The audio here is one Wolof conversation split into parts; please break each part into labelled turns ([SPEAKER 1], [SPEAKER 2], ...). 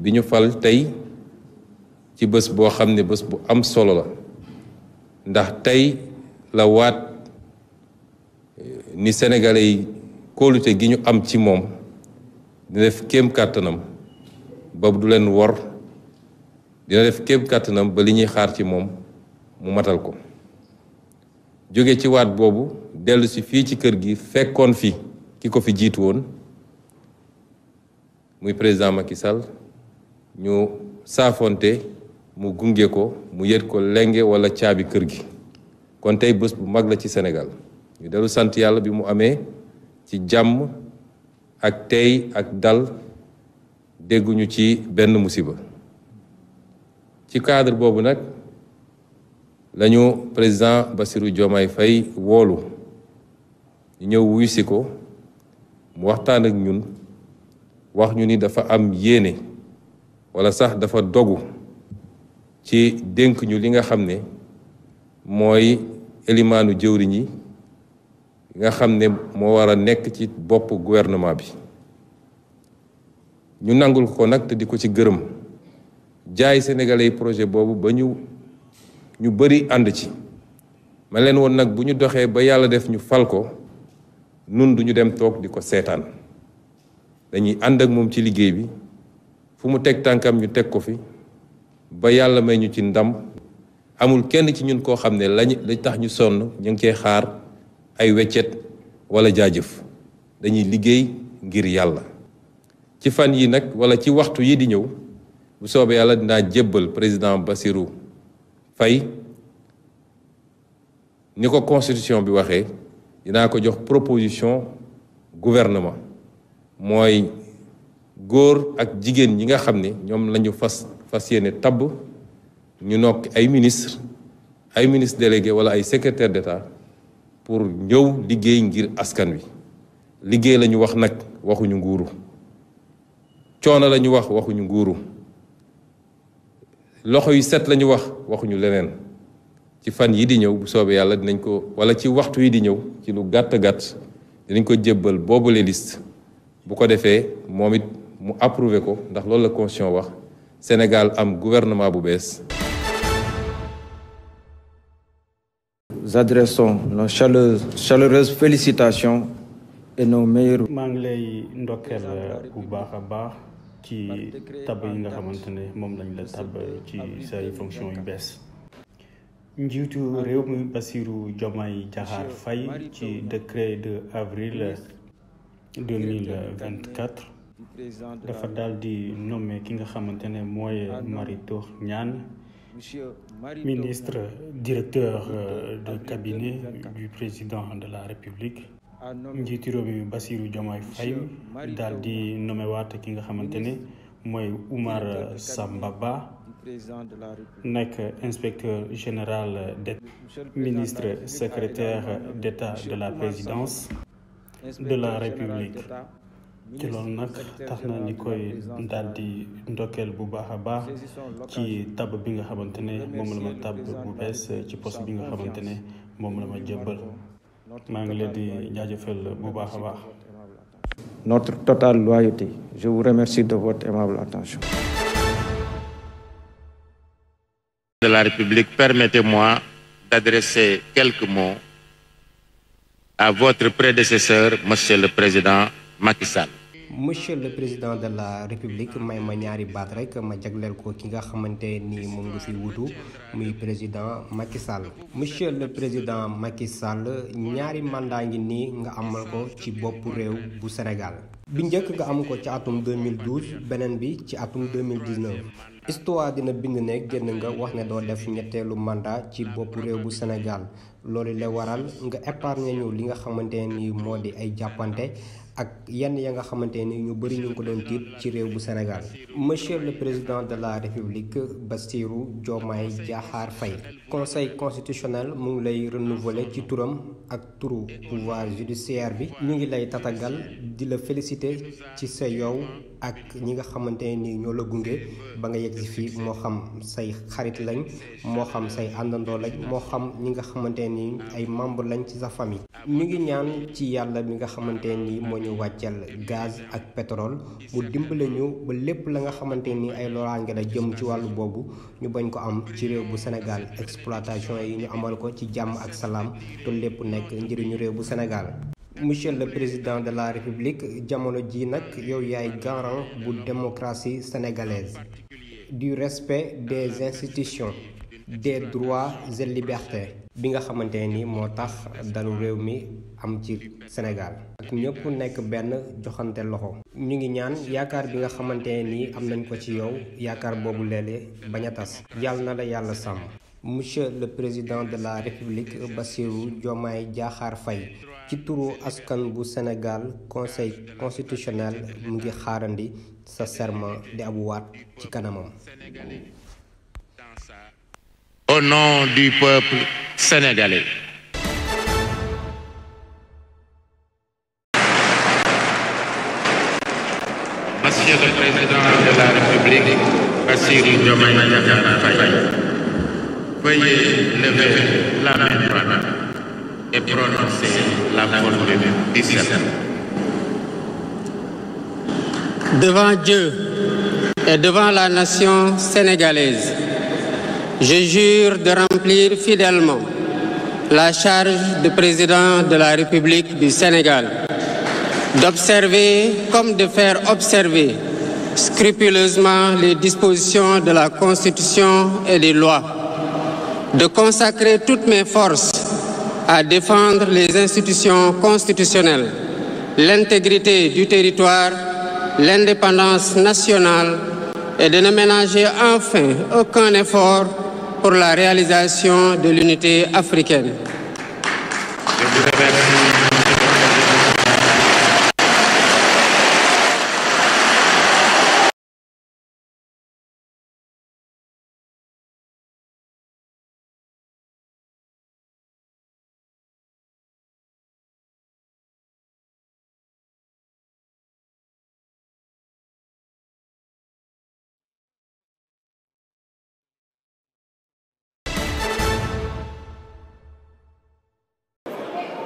[SPEAKER 1] bi ñu fal tey ci bés boo xam ne bés bu am solo la ndax tey la waat ni sénégalais yi kóolute gi ñu am ci moom dina def kéem kàttanam ba du leen wor dina def kéem kàttanam ba li ñuy xaar ci moom mu matal ko jóge ci waat boobu dellu si fii ci kër gi fekkoon fi ki ko fi jiitu woon muy président Macky Sall ñu saafonte mu gunge ko mu yët ko lenge wala caabi kër gi kon tey bés bu mag la ci Sénégal ñu dellu sant yàlla bi mu amee ci jàmm ak tey ak dal dégguñu ci benn musiba ci cadre boobu nag lañu président Bassirou Diomaye Faye woolu ñu ñëw wuyu si ko mu waxtaan ak ñun wax ñu ni dafa am yéene wala sax dafa dogu ci dénk ñu li nga xam ne mooy élimaanu jëwriñ yi nga xam ne moo war a nekk ci bopp gouvernement bi ñu nangul ko nag te di ko ci gërëm jaay sénégalais yi projet boobu ba ñu bëri ànd ci ma leen woon nag bu ñu doxee ba yàlla def ñu fal ko nun duñu dem toog di ko seetaan dañuy ànd ak moom ci liggéey bi fu mu teg tànkam ñu teg ko fi ba yàlla may ñu ci ndam amul kenn ci ñun koo xam ne lañ tax ñu sonn ñu ngi koy xaar ay weccet wala jaajëf dañuy liggéey ngir yàlla ci fan yi nag wala ci waxtu yi di ñëw bu soobee yàlla dinaa jébbal président Bassirou Faye ni ko constitution bi waxee dinaa ko jox proposition gouvernement mooy góor ak jigéen ñi nga xam ne ñoom lañu fas yéene tabb ñu nokk ay ministre délégué wala ay secrétaire d'État pour ñëw liggéey ngir askan wi liggéey lañu wax nag waxuñu nguuru coono lañu wax waxuñu nguuru loxo yu set lañu wax waxuñu leneen ci fan yi di ñëw bu soobee yàlla dinañ ko wala ci waxtu yi di ñëw ci lu gàtt dinañ ko jébbal boobule liste bu ko defee moom it mu approuvé ko ndax loolu la constitution wax Sénégal am gouvernement bu bees.
[SPEAKER 2] Nous adressons nos chaleureuses félicitations et nos meilleurs.
[SPEAKER 3] maa ngi lay ndokkeel bu baax a baax ci tab yi nga xamante ne moom lañ la tab ci say fonction yu bees. njiitu réew mi Bassirou Diomaye Diakhar Faye ci décret de avril 2024 dafa daal di nommé ki nga xamante ne mooy Mary Teuw Niane ministre directeur de cabinet du président de la République. njiitu réew mi Bassirou Diomaye Faye daal di nommé waat ki nga xamante ne mooy Oumar Samba Ba nekk inspecteur général d'État ministre secrétaire d'État de la présidence de la République. ci loolu nag tax na ni koy daal di ndokkeel bu baax a baax ci tab bi nga xamante ne moom la ma tab bu bees ci poste bi nga xamante ne moom la ma jëbbal maa ngi leen di jaajëfal bu baax a baax.
[SPEAKER 2] Notre totale loyauté. Je vous remercie de votre aimable attention.
[SPEAKER 4] De la République, permettez-moi d'adresser quelques mots à votre prédécesseur, Monsieur le Président Macky Sall.
[SPEAKER 5] Monsieur le Président de la République may ma ñaari baat rek ma jagleel ko ki nga xamante ni moom nga fi wutu muy président Macky Sall. Monsieur le Président Macky Sall ñaari mandat ngi nii nga amal ko ci bopp réew bu Sénégal. bi njëkk nga am ko ci atum 2012 beneen bi ci atum 2019. histoire dina bind ne génn nga wax ne doo def ñetteelu mandat ci bopp réew bu Sénégal loolu la waral nga épargner ñu li nga xamante ni moo di ay jàppante ak yenn ya nga xamante ni ñu bëri ñu ngi ko doon tiit ci réew bu Sénégal. Monsieur le Président de la République Bassirou Diomaye Diakhar Faye. Conseil constitutionnel mu ngi lay renouveler ci turam ak turu pouvoir judiciaire bi. ñu ngi lay tatagal di la féliciter ci sa yow ak ñi nga xamante ni ñoo la gunge ba nga yegg si fii moo xam say xarit lañ moo xam say àndandoo lañ moo xam ñi nga xamante ni ay membre lañ ci sa famille. ñu ngi ñaan ci yàlla mi nga xamante ni moo ñu wàcceel gaz ak pétrole mu dimbale ñu ba lépp la nga xamante ni ay loraange la jëm ci wàllu boobu ñu bañ ko am ci réew bu Sénégal. Exploitation yi ñu amal ko ci jàmm ak salaam te lépp nekk njëriñu réew bu Sénégal. Monsieur le Président de la République, jamono ji nag yow yaay garant bu démocratie sénégalaise, du respect des institutions, des droits et libertés bi nga xamante ni moo tax dalu réew mi am ci Sénégal ak ñëpp nekk benn joxante loxo. ñu ngi ñaan yaakaar bi nga xamante ni am nañ ko ci yow yaakaar boobu léeg-léeg bañ a tas. yàlla na la yàlla sàmm. Monsieur le Président de la République Bassirou Diomaye Diakhar Faye, ci turu askan bu Sénégal, Conseil constitutionnel mu ngi xaarandi sa serment di ab waat ci kanamam.
[SPEAKER 4] Au nom du peuple sénégalais. Monsieur le Président de la République, Bassirou Diomaye Diakhar Faye, veuillez lever la main droite et prononcer la formule du serment.
[SPEAKER 6] Devant Dieu et devant la nation sénégalaise, je jure de remplir fidèlement la charge de président de la République du Sénégal, d'observer comme de faire observer scrupuleusement les dispositions de la Constitution et des lois, de consacrer toutes mes forces à défendre les institutions constitutionnelles, l'intégrité du territoire, l'indépendance nationale et de ne ménager enfin aucun effort pour la réalisation de l'unité africaine.
[SPEAKER 4] Je vous remercie.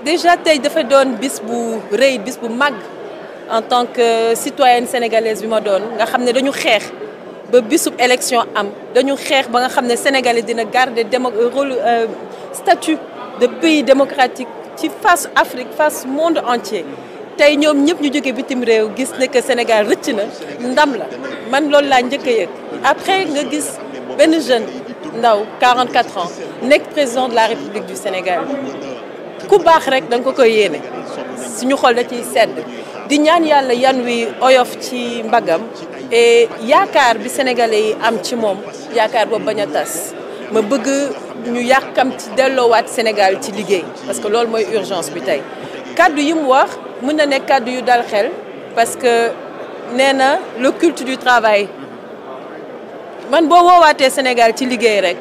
[SPEAKER 7] Déjà tey dafa doon bis bu rëy bis bu mag en tant que citoyenne sénégalaise bi ma doon nga xam ne dañu xeex ba bisub élection am dañu xeex ba nga xam ne sénégalais dina garder rôle statut de pays démocratique ci face Afrique face monde entier tey ñoom ñëpp ñu jógee bitim réew gis ne que Sénégal rëcc na ndam la man loolu laa njëkk a yëg après nga gis benn jeune ndaw 44 ans nekk président de la République du Sénégal ku baax rek da nga ko koy yéene suñu xol da ciy sedd di ñaan yàlla yan wi oyof ci mbagam et yaakaar bi sénégalais yi am ci moom yaakaar boobu bañ a tas ma bëgg ñu yàkkam ci delloowaat Sénégal ci liggéey parce que loolu mooy urgence bi tey kaddu yi mu wax mën na nekk kaddu yu dal xel parce que nee na le culte du travail man boo woowaatee Sénégal ci liggéey rek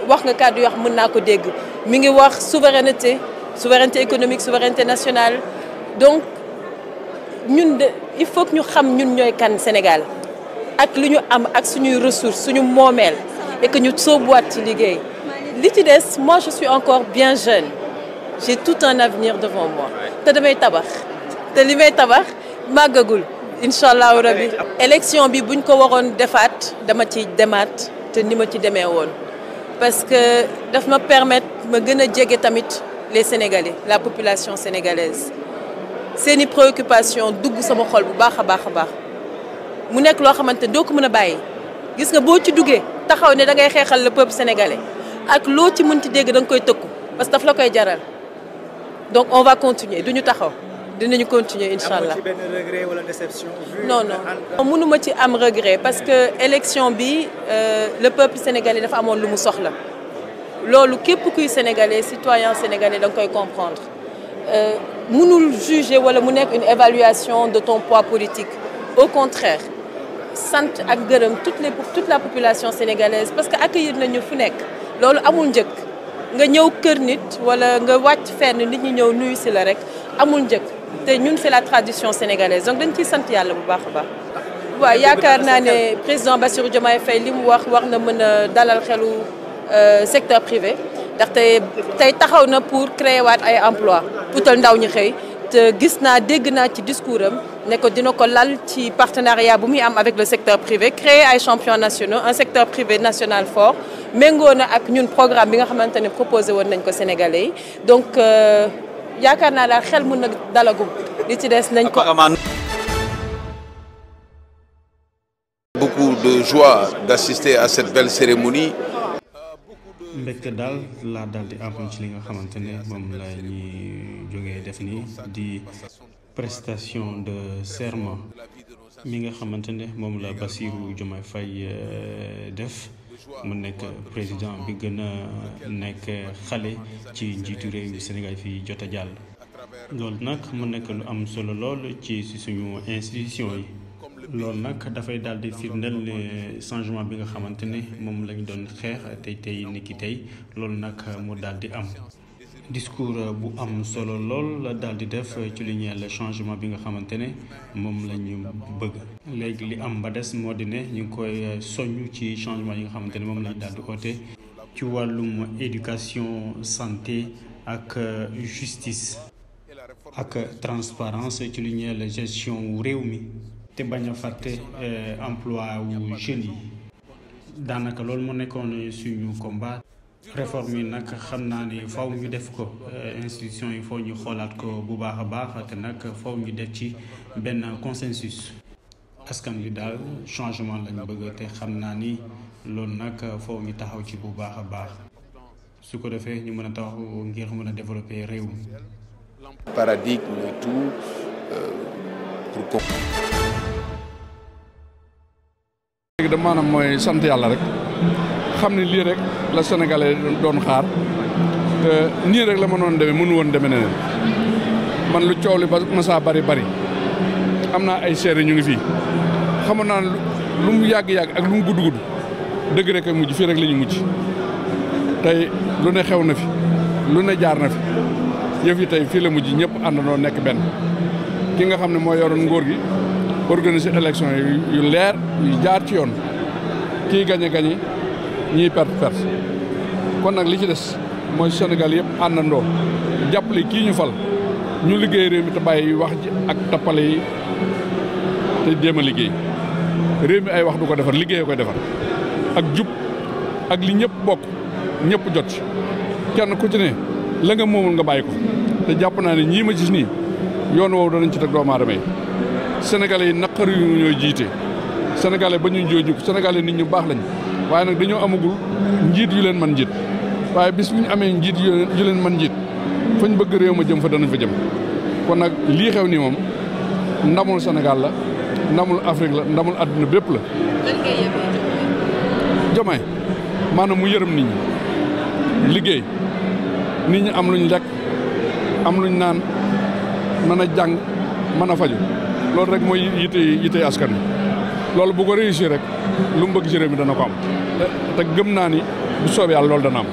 [SPEAKER 7] wax nga kaddu yoo xam mën naa ko dégg mi ngi wax souveraineté économique souveraineté nationale donc ñun de il faut que ñu xam ñun ñooy kan Sénégal ak lu ñu am ak suñuy ressources suñu moomeel et que ñu soobuwaat ci liggéey li ci des moi je suis encore bien jeune j'ai tout un avenir devant moi te damay tabax te li may tabax màggagul incha allahu rabi élection bi buñ ko waroon defaat dama ci demaat te ni ma ci demee woon parce que daf ma permettre ma gën a jege tamit les Sénégalais la population sénégalaise seeni préoccupation dugg sama xol bu baax a baax a baax mu nekk loo xamante doo ko mën a bàyyi gis nga boo ci duggee taxaw ne da ngay xeexal le peuple sénégalais ak loo ci mënti dégg da nga koy tëkku parce que daf la koy jaral donc on va continuer duñu taxaw dinañu continuer incha allah.
[SPEAKER 8] benn regret wala déception.
[SPEAKER 7] non mënuma ci am regret parce que élection bi le peuple sénégalais dafa amoon lu mu soxla loolu képp kuy sénégalais citoyen sénégalais da nga koy comprendre mënul juger wala mu nekk une évaluation de ton poids politique au contraire sant ak gërëm toute la population sénégalaise parce que accueillir nañu fu nekk loolu amul njëkk nga ñëw kër nit wala nga wàcc fenn nit ñi ñëw nuyu si la rek amul njëkk te ñun c'est la tradition sénégalaise donc dañ ciy sant yàlla bu baax a baax. waaw yaakaar naa ne président Bassirou Diomaye Faye li mu wax war na mën a dalal xelu secteur privé ndaxte tey taxaw na pour créer waat ay emploi utal ndaw ñi xëy te gis naa dégg naa ci discours am ne ko dina ko lal ci partenariat bu muy am avec le secteur privé créer ay champions nationaux un secteur privé national fort méngoo na ak ñun programme bi nga xamante ne proposé woon nañ ko Sénégalais yi donc yaakaar naa daal xel mun na dalagum li ci des nañ ko.
[SPEAKER 8] Beaucoup de joie d'assister à cette belle cérémonie.
[SPEAKER 3] mbégte daal laa daal di am ci li nga xamante ne moom la ñuy jógee def nii di prestation de serment mi nga xamante ne moom la Bassirou Diomaye Faye def mu nekk président bi gën a nekk xale ci njiitu réew Sénégal fii jot a jàll. loolu nag mu nekk lu am solo lool ci suñu institution yi. loolu nag dafay daal di firndeel changement bi nga xamante ne moom lañ doon xeex tey niki tey loolu nag mu daal di am discours bu am solo lool la daal di def ci li ñeel changement bi nga xamante ne moom la ñu bëgg. léegi li am ba des moo di ne ñu ngi koy soññ ci changement yi nga xamante ne moom lañ daal di oote ci wàllum éducation santé ak justice ak transparence ci li ñeel gestion réew mi. te bañ a fàtte emploi wu jeunes yi daanaka loolu moo nekkoon suñu combat. réforme yi nag xam naa ni faw ñu def ko institution yi faw ñu xoolaat ko bu baax a baax te nag faw ñu def ci benn consensus. askan wi daal changement lañ bëgg te xam naa ni loolu nag faw ñu taxaw ci bu baax a baax su ko defee ñu mën a taxaw ngir mën a développer réew mi.
[SPEAKER 8] Paradigme et tout pour.
[SPEAKER 9] léegi da maanaam mooy sant yàlla rek xam ne lii rek la Sénégalais doon xaar te nii rek la mënoon demee mënu woon demee neneen man lu coow li ba masaa bari am naa ay seere ñu ngi fii xamoon naa lu mu yàgg-yàgg ak lu mu gudd dëgg rek mujj fii rek la ñu mujj tey lu ne xew na fi lu ne jaar na fi yëf yi tey fii la mujj ñëpp àndandoo nekk benn ki nga xam ne moo yoroon ngóor gi organiser élection yu leer yu jaar ci yoon kii gañe ñiy perte kon nag li ci des mooy Sénégal yëpp àndandoo jàppale kii ñu fal ñu liggéey réew mi te bàyyi wax ji ak tappale yi te jéem a liggéey réew mi ay wax du ko defar liggéey koy defar ak jub ak li ñëpp bokk ñëpp jot kenn ku ci ne la nga moomul nga bàyyi ko te jàpp naa ne ñii ma gis nii yoon woowu danañ ci teg doomu aadama yi Sénégalais yi naqar yu ñooy jiite Sénégalais ba ñu jooju Sénégalais nit ñu baax lañ waaye nag dañoo amagul njiit yu leen man njiit waaye bis bu ñu amee njiit yu leen man njiit fañ bëgg réew ma jëm fa danañ fa jëm kon nag lii xew nii moom ndamul Sénégal la ndamul Afrique la ndamul àdduna bépp la. Diomaye maanaam mu yërëm nit ñi liggéey nit ñi am luñ lekk am luñ naan mën a jàng mën a faju loolu rek mooy yite askan wi loolu bu ko réussir rek lu mu bëgg ci réew mi dana ko am te gëm naa ni bu soobee yàlla loolu dana am.